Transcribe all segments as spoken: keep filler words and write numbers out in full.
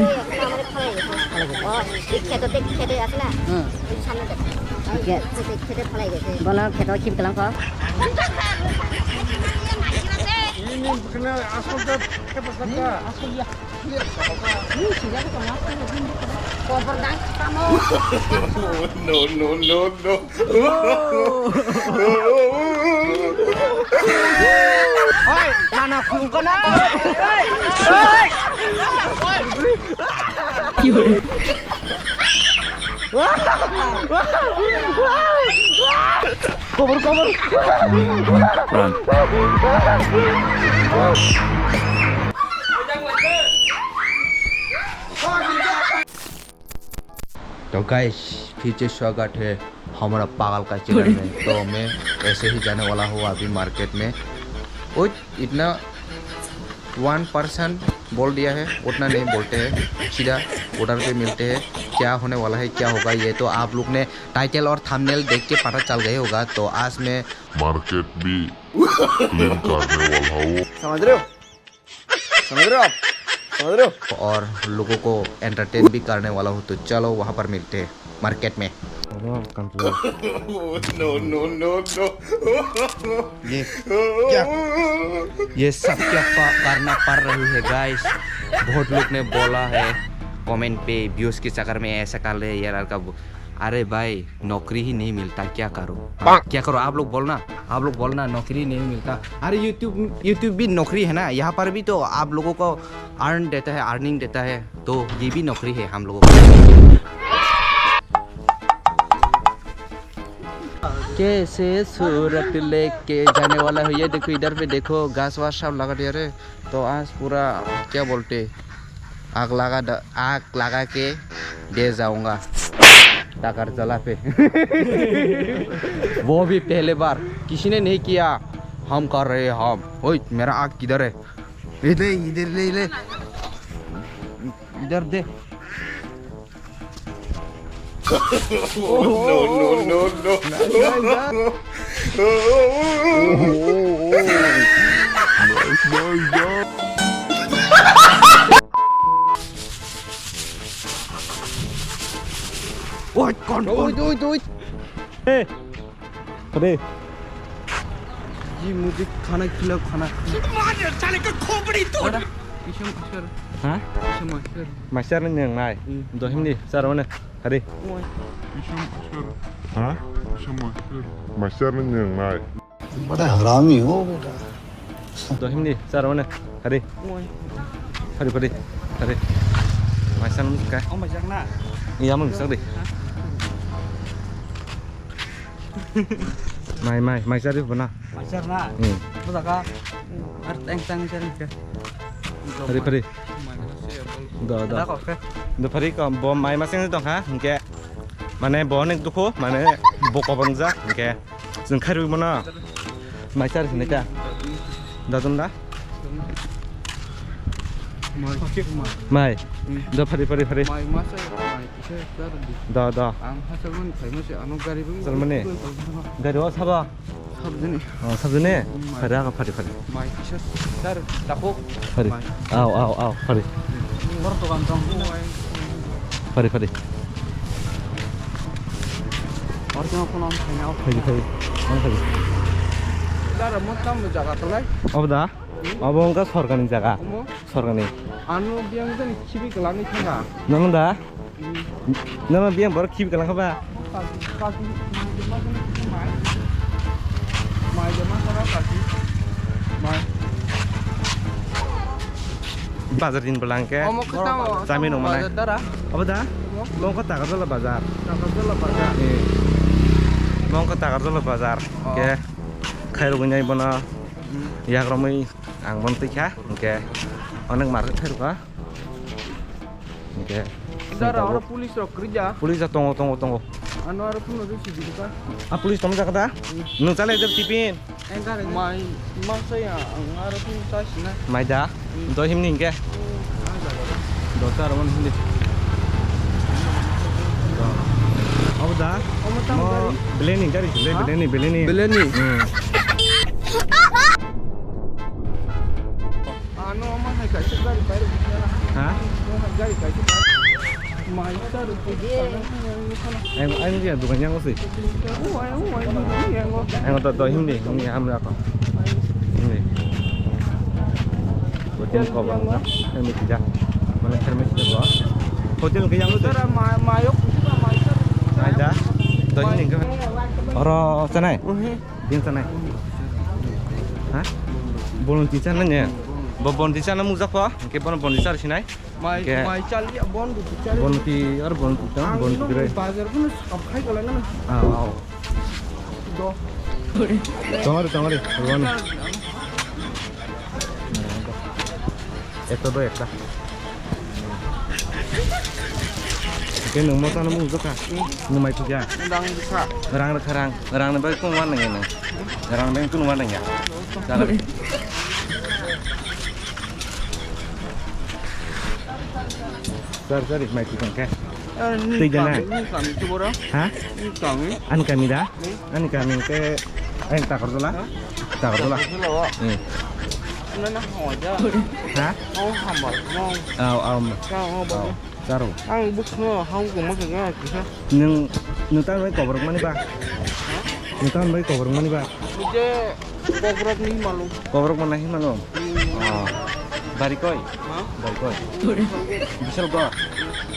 এই এখন আমাদের ফালাই গেছে। ফালাই গেছে। ও, এই খেতে, খেতে আছে না? হুম। ওই সামনে দেখো। এই খেতে। খেতে, খেতে ফালাই গেছে। বলো, খেতে কি পেলাম কর? Oi, nana khulungkana. Kobor, kobor. Run. तो गाइस, फिर से स्वागत है हमारा पागल का चैनल में। तो मैं ऐसे ही जाने वाला हूँ अभी मार्केट में। ओ, इतना वन परसेंट बोल दिया है, उतना नहीं बोलते हैं, सीधा उधर पे मिलते हैं। क्या होने वाला है, क्या होगा, ये तो आप लोग ने टाइटल और थंबनेल देख के पता चल गए होगा। तो आज मैं मार्केट भी क्लीन करने वाला हूँ। समझ रहे हो? समझ रहे हो आप? समझ रहे हो? और लोगों को एंटरटेन भी करने वाला हूँ, तो चलो वहाँ पर मिलते हैं मार्केट में। No, no, no, no। ये क्या? ये सब क्या पा-, करना पड़ रही है, गाइस? बहुत लोग ने बोला है कमेंट पे, व्यूज के चक्कर में ऐसा कर ले, ये लड़का बो-, अरे भाई, नौकरी ही नहीं मिलता, क्या करो? क्या करो? आप लोग बोलना, आप लोग बोलना, नौकरी नहीं मिलता। अरे, YouTube, YouTube भी नौकरी है ना, यहाँ पर भी तो आप लोगों को अर्न देता है, अर्निंग देता है, तो ये भी नौकरी है हम लोगों को। कैसे सूरत लेके जाने वाला है, ये देखो, इधर पे देखो, घास वास सब लगा दिया रे। तो आज पूरा क्या बोलते, आग लगा द-, आग लगा के दे जाऊंगा टाकर जला पे। वो भी पहले बार, किसी ने नहीं किया, हम कर रहे हैं हम। ओए, मेरा आग किधर है? इधर, इधर ले, ले। इधर दे। No, no, no, no। Nice, nice, nice। Wait, wait, wait। Hey, अरे। जी, मुझे खाना खिलाओ, खाना। मार साले का खोपड़ी तोड़। Kisam asar. Ha? Kisam asar. Masar ni nang nai. Hmm. Dohim ni, sar mana? Hari. Oi. Kisam asar. Ha? Kisam asar. Masar ni nang nai. बड़ा हरामी हो बेटा। Dohim ni, sar mana? Hari. Oi. Hari, hari, hari. Masar ni ka? Oh, masar na. Iya, mang sak di. Ha? Mai, mai, mai sari bana. Mai sar na. Hmm. Bada ka. Ar teng teng sari ke. Pari, pari. Da, da. Da ko ke. Da pari ko bo mai maseng tong ha, hingke. Mane bo nek duko, mane bo kobong ja, hingke. Jeng khairwi mana. Mai sari sini ta. Da dun da. Mai. Mai. Hmm. Da pari, pari, pari. Mai masa mai. Da, da. Ang hachal mani phaima se ano gari bo. Hachal mani? Gari o sabo? Sabjani. Oh, sabjani? Hmm, mai. Phari aga phari, phari. Mai kisa sar dako. Phari. Mai. Aw, aw, aw, phari. Bor dogan tong. Phari, phari. Or keno kono am khaina. Phari, phari. Ang phari. Dara mo tam jaga tolai. Obo da? Hmm? Obo wngkha sorkarni jaga. Omo? Sorkarni. Ano biyang jani khibi kwlangwi thangkha. Nang da? Nama biyang borok khibi kalang kha ba? Bazar din balang ke. Omo khe tamo, chami tamo nong manai. Bazar dara. Abo da? Omo? Bongkha Takarjala bazar. Takarjala bazar. Eh. Bongkha Takarjala bazar. Oh. Ke khairok nai bono. Hmm. Yakromwi ang bono twi kha. Ke onek market khairok kha. Hingke Dara, oro police rok kwrwi ja. Police rok tongo, tongo, tongo. Ano aro phone rok si dikha. Ah, police tong jaga da? Hmm. Nwng chale jak tipin. Mai masa ya, ang aro phone chai sina. Mai da? Hmm. Do himni hingke? Hmm, ang jaga da. Do ta aro himni. Do. Abo da? Omo tamo gari? Beleni gari sile, ha? Beleni, beleni. Beleni? Hmm. Ano omo hai kaisa gari pai rok. Ha? Ang, ang dia dukan yang sih. Ang to, to hindi, hindi ham apa? Hindi. Hotel ko bang, kami tidak. Mana kami tidak. Hotel ke yang sih? Ada mayok. Ada. To hindi ke. Oro sanai. Din sanai. Ha? Bolon ti sana ne. Bo bon ti sana mujak pa. Ke bon bon ti sana sinai. Mai, mai chali, bon du chali. Bon ti, ar bon ti, ta, ang bon ti nung kre. Bazar kuno sab khai kala na. Ah, ah. Do. Tongari, tongari, ruan. Ekta do, ekta. Ke nung mo tano mung jaka. Nung mai tuja. Rang bisa. Rang rang rang. Rang bai kung wan nang ya. Rang bai kung wan nang ya. Jalan. Sir, sir, mai tu tong ke. Tei jana. Ni kami tu bora. Ha? Ni kami. Ani kami da? Ani kami ke. Ani Takarjala. Takarjala. Hmm. Na na ho ja. Ha? Ho hambal. Ho. Au, au. Ka ho ba. Charo. Ang bukno hang ko ma ka kisa. Nung, nung tang bai koborok mani ba? Ha? Nung tang bai koborok mani ba? Mujhe koborok ni malum. Koborok mana hi malum? Hmm. Oh. Bari koi? Ha? Bari koi? Bishal gor?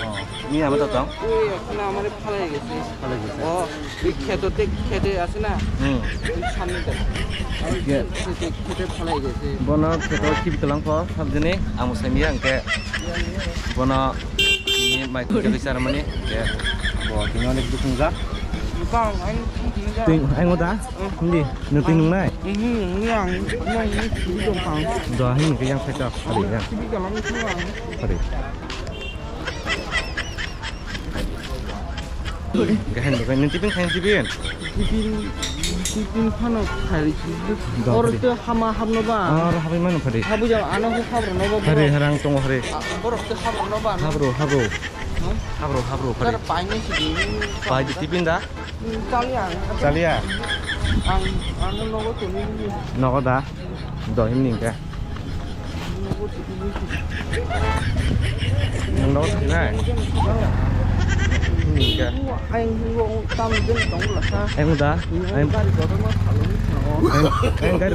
Oh. Ni ama to tong? Oi, ekna amare phalai gese. Phalai gese. Oh. Ei kheto te khete ase na? Hmm. Ei samne te. Ye. Khete, khete phalai gese. Bono kheto khibi tolangkho, sabjini, ang bo saimya hwnkhe. Bono ni mai khukhe bai charmani, hwnkhe bo tini onek dukung jak. Bang, ang tini jak. Tini, ang oda? Hmm. Hindi, no tini nungnai? Hmm, ni ang, ni ang ni khibi tong phang. Do, hindi khe yang phaito, hari yang. Khibi kalam ni ang. Hari. Gahan dokan ni tipin khain tipin. Tipin, tipin phano khai. Dong, or dong. Te hama habno ba. Or habai mano phari. Habu jam ano hu habro no ba. Hari harang tongo hari. Borok te habro no ba. Habro, habro. Hmm? Habro, habro phari. Tar paini sidi. Pai di tipin da? Chaliya. Chaliya. Ang, ang nogo tuni. Nogo da? Dohimni hwnkhe. Nwng nogo thainai? Himni hwnkhe. Ayang da? Ayang, ayang gari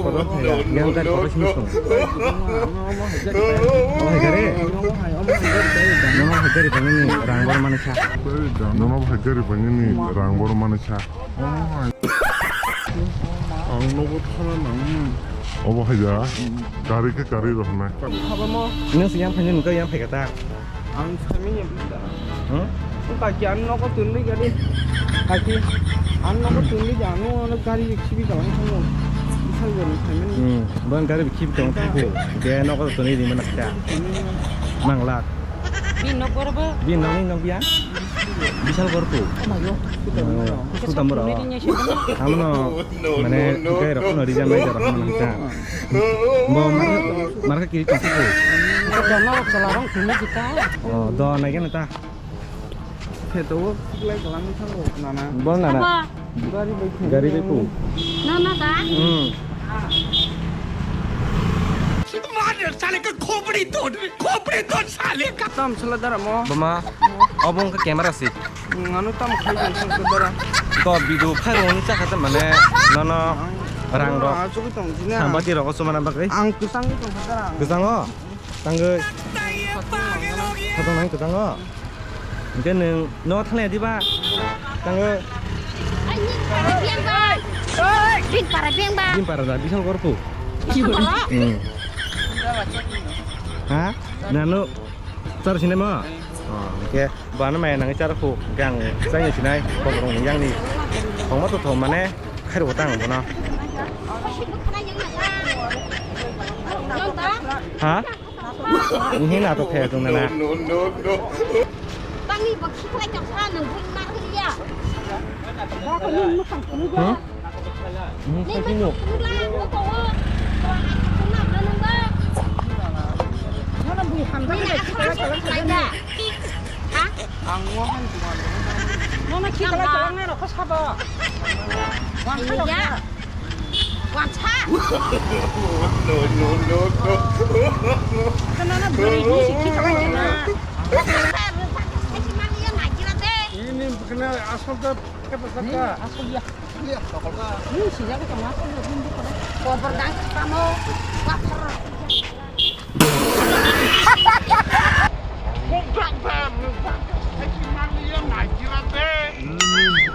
kotor thaiya. Yang gari kotor sini song. Omo hai gari? Nono hai gari panini rang bor mani sa. Nono hai gari panini rang bor mani sa. Ang nogo thana nang. Obo hai da. Gari khe gari rok hwnai. Habamo. Nung se yang phai nung yang phai kata. Ang sami ni bida. Hmm? Kaki ang nogo tunri gari. Kaki ang nogo tunri ja ang nogo gari khibi kalang thango. Bisal gari sami ni. Hmm. Bang gari khibi kalang thango. Dia nogo tunri di mana kya? Mang lak. Bin nok bor bo? Bin nok ni nok biya? Bisal gor tu. Oh my God. Sutam bro. Amno mane kai rok no rija mai rok man ta. Bo mar mar ka kiri tong tu. Ko no chala rong kini kita. Oh, do nai ke ta. Kheto o khiklai kalang thango nana. Bo nana. Gari bai phai. Gari bai phai. Na na da. Hmm. मार साले का खोपड़ी तोड़, खोपड़ी तोड़ साले का। Tam sala dara mo. Bama. Obo wngkha camera si. Ngano tam khai jang sala dara. To video phairok ni chakha ta mane nono rang rok. Ah, chukui tong jina. Sambati rok o chumana bagwi. Ang kwchang tong dara. Kwchango. Tangwi. Khatong nang kwchango. Hingke nwng no thanglai diba? Tangwi. Bin para beng ba. Bin para da bisal gorku. Hmm. Ha? Nanu char sinai mo? Oh, hingke bana maya nangwi char khu. Hingke ang chai sinai. Kokrong yang ni. Khongma to thom mane khairo tang bono. Ha? Ihi na to khe tong na. No, no, no, no. Tangni bo khiklai chaksa nang bui mar ya. Hmm? Ihi sa kinu. Ha? Ang mo han tuan. Nono khiklai chalak na rokho sabo. Wan kha rokha. Wansa. No, no, no, no. Kana na bari ni sikhi kawai na. Ini bukan asal dah. Ni, asal ya. Iya, tokol ka. Ni, sijak ka mas ko ni ko. Ko berdang ka mo. Water.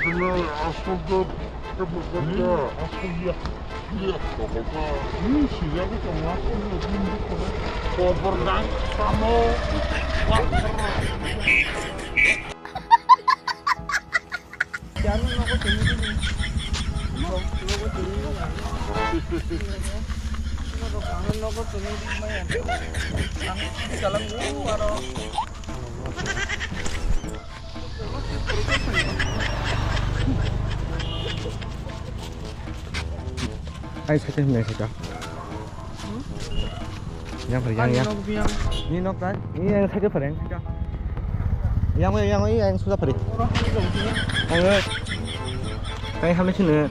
Ini bukan asal dah. Asal ya. Iya, tokol ka. Ni, sijak ka mas ko ni ko. Ko berdang ka mo. Water. Ang nogo tongwi di maya. Ang di dalam dulu aro. Ai, sakhe hwnwi sakha. Yang phari, yang, yang. Ani nok yang. Ni nok ta? Ni yang sakhe phari. Yang, yang, yang, yang suda phari. Oro hwnwi rw sini. Ang, eh, tei hamle sini.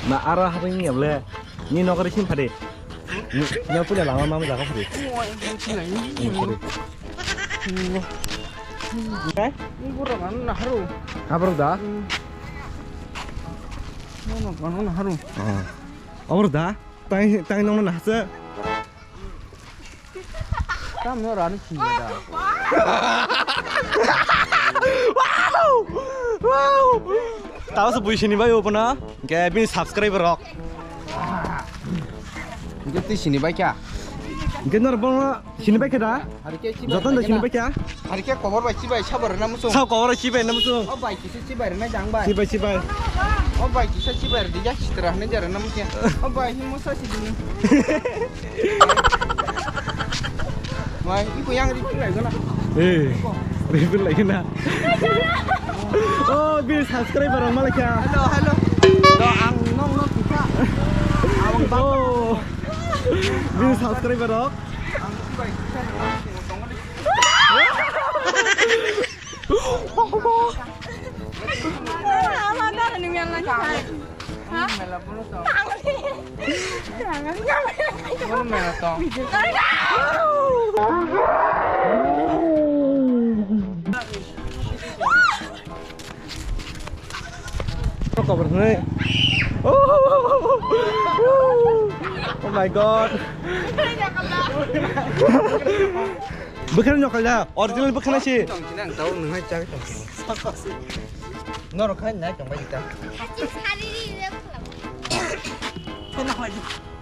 Ma aro habwi ni able. Ni nok ri sin phari. Ni, ni puja lama mama jaga phari. Oi, hwnwi sinai. Ni phari. Ni. Eh? Ni borok ano naharu. Habrok da? Hmm. Ano, ano naharu. Oh. Abor da? Tang, tang nong na hasa. Tam no rani singa da. Wow! Wow! Tahu se bui sini bai opo na? Ke bini subscriber rok. Ke ti sini bai kya? Ke nor bong sini bai kya da? Hari ke chibai. Joton da sini bai kya? Hari ke kobor bai chibai sabar na musung. Sa kobor chibai na musung. O bai kisa chibai na jang bai. Chibai, chibai. O bai kisa chibai di ya sitra ne jara na musung. O bai hin musa si dini. Bai, iku yang ripin lai gana. Eh, ripin lai gana. Oh, bini subscriber rok malai kya. Hello, hello. Do ang nong nong kisa. Awang ba. Oh. Bini subscriber rok. Kobor hwnwi. Oh my God. Bwkhani nokol da, original bwkhani si. Tong sini ang tau nung hai chak tong sini. Norok khai nai tong bai ta.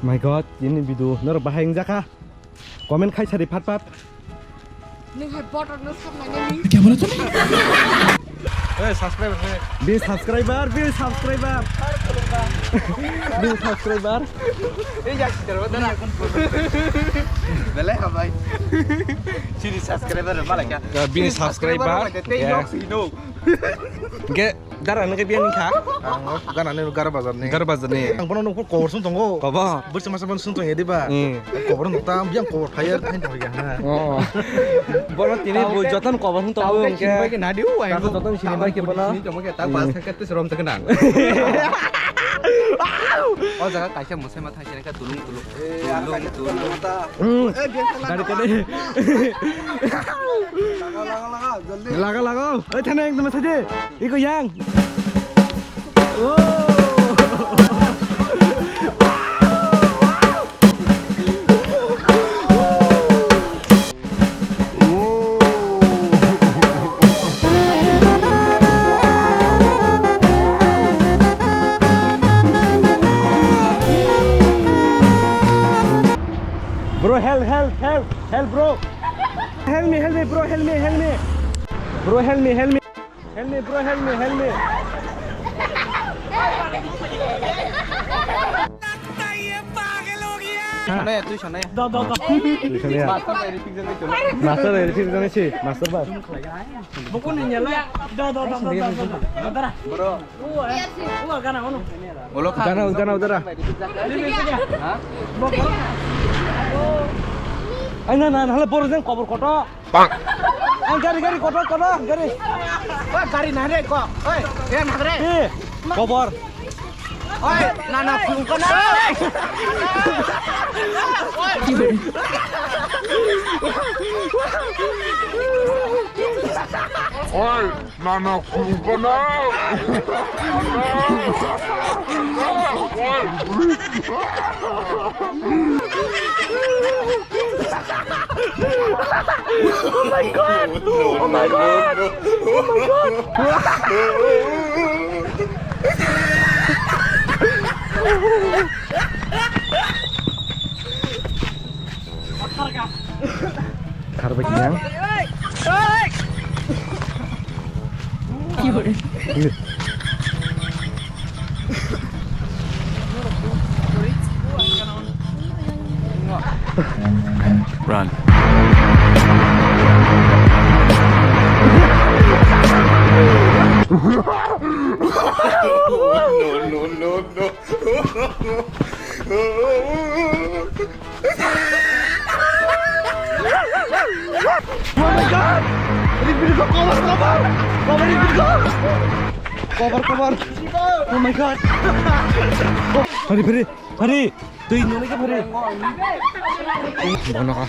My God, ini video norok bahai wngjakha. Comment khai sari phat phat. Nung hai button no sab nai nani. Kya bola tumi? Eh, subscriber hai. Bini subscriber, bini subscriber. Bini subscriber. Ei jak sitar bata na. Belai habai. Chini subscriber malai kya. Bini subscriber. Tei nok si no. Ge Dara nang khe biyang ni kha? Ang o gana ni Gara Bazar ni. Gara Bazar ni. Ang bono nukho kobor sung tongo. Kobor? Bwrwi masa bono sung tong ya diba? Hmm. Kobor nukta biyang kobor phaiya hain tong ya ha. Oh. Bono tini bo joton kobor sung tongo hwnkhe. Sini bai khe nadi o ai. Joton sini bai khe bono. Sini tong khe ta bas khe tes rom ta nang. O jaga kaisa musai ma thang sini kha tulung tulung. Tulung tulung. Hmm. Dari tadi. Laga laga. Oi thana ekdom saje. Iko yang. Oh. Bro, help, help, help, help, bro. Help me, help me, bro, help me, help me. Bro, help me, help me. Help me, bro, help me, help me. Sanaya, tui sanaya. Da, da, da. Tui sanaya. Master dari fix jani cholo. Master dari fix jani si, master ba. Buku ni nyala. Da, da, da, da, da, da. Bro. Uwa, uwa, gana ono. Bolo kha. Gana, gana udara. Ha? Ai na, na, na, hala boro jeng kobor koto. Bang. Ang gari, gari, kotor, kotor, gari. Wah, gari nahre ko. Oi, ya nahre. Eh, kobor. Oi, nana khulungkana. Oi, nana khulungkana. Oh my God! Oh my God! Oh my God! Kharbai kiyang. Run. No, no, no, no. Oh my God! Ribiri ko cover, cover! Cover, ribiri ko! Cover, cover! Oh my God! Hari, hari, hari! Tui noni ka hari! Bono ka.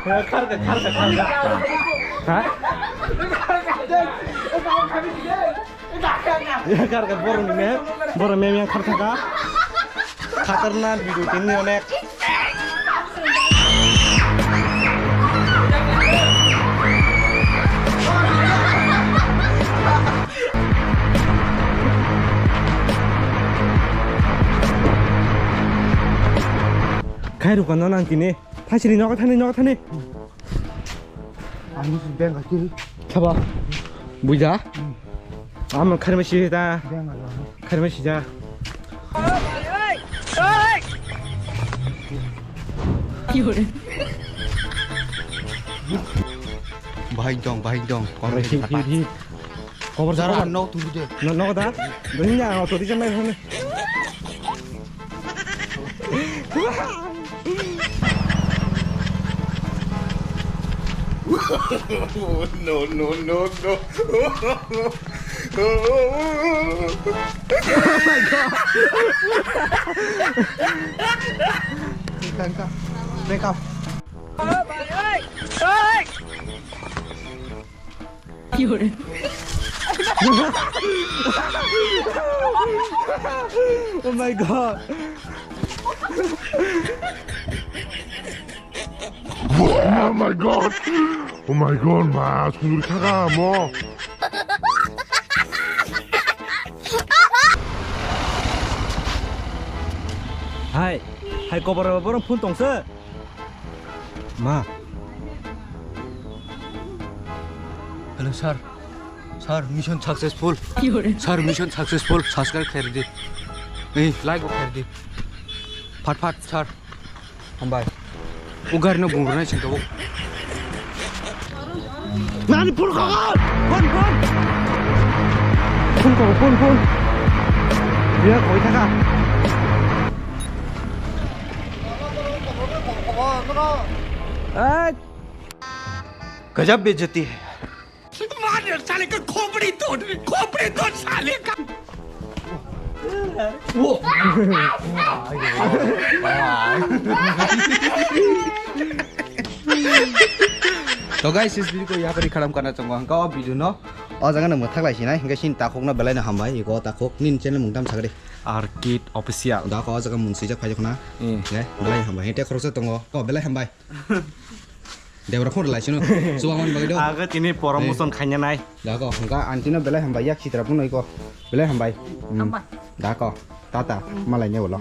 Kharka, kharka, kharka. Ha? Ya, kharka, borok ni mem, borok mem yang kharka ka. Khatarnak video tini onek. Khai rukano nang tini. Thaisini nogo thani, nogo thani. Ang si beng kiri. Sabo. Buja. Amo kharma si ta. Beng alo. Kharma si ta. Bahai dong, bahai dong. Kono hi, hi, hi. Kobar jara kobar. No tunggu de. No, no da. Dunia auto di sana sana. No, no, no, no. Oh my God. Tangka. Tangka. Wake up. Oh my God. Oh my God. Oh my God, ma, suri thaka mo. Hai, hai, kobar borok phone tongse. Ma. Hello, sir. Sir, mission successful. Sir, mission successful. Subscribe khairdi. Ei, like bo khairdi. Phat phat, sir. Hambai. O gari no bungrwnai sing tabuk. Nani phone kho? Phone, phone. Phone kho, phone, phone. Biya khoi thaka. Ai. Gajab bejati hai. मार साले का खोपड़ी तोड़, खोपड़ी तोड़ साले का। To guys, is video ko yapari khalam karna chungo. Hingke o video no o jaga no mwthak lai sinai. Hingke sin takhuk no belai no hambai. Iko takhuk nin channel mung tam sagri. Arkit Official. Da ko o jaga mung swijak phai khna. Hmm. Ne, belai hambai. Hingke khoroksa tongo. Ko belai hambai. Debra khor lai sino. Chuwak man bagwi do. Aga tini promotion khaina nai. Da ko, hingka aunty no belai hambai, yak sitra phunoi ko. Belai hambai. Hmm. Hambai. Da ko, tata, malai ne bolo.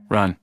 Run.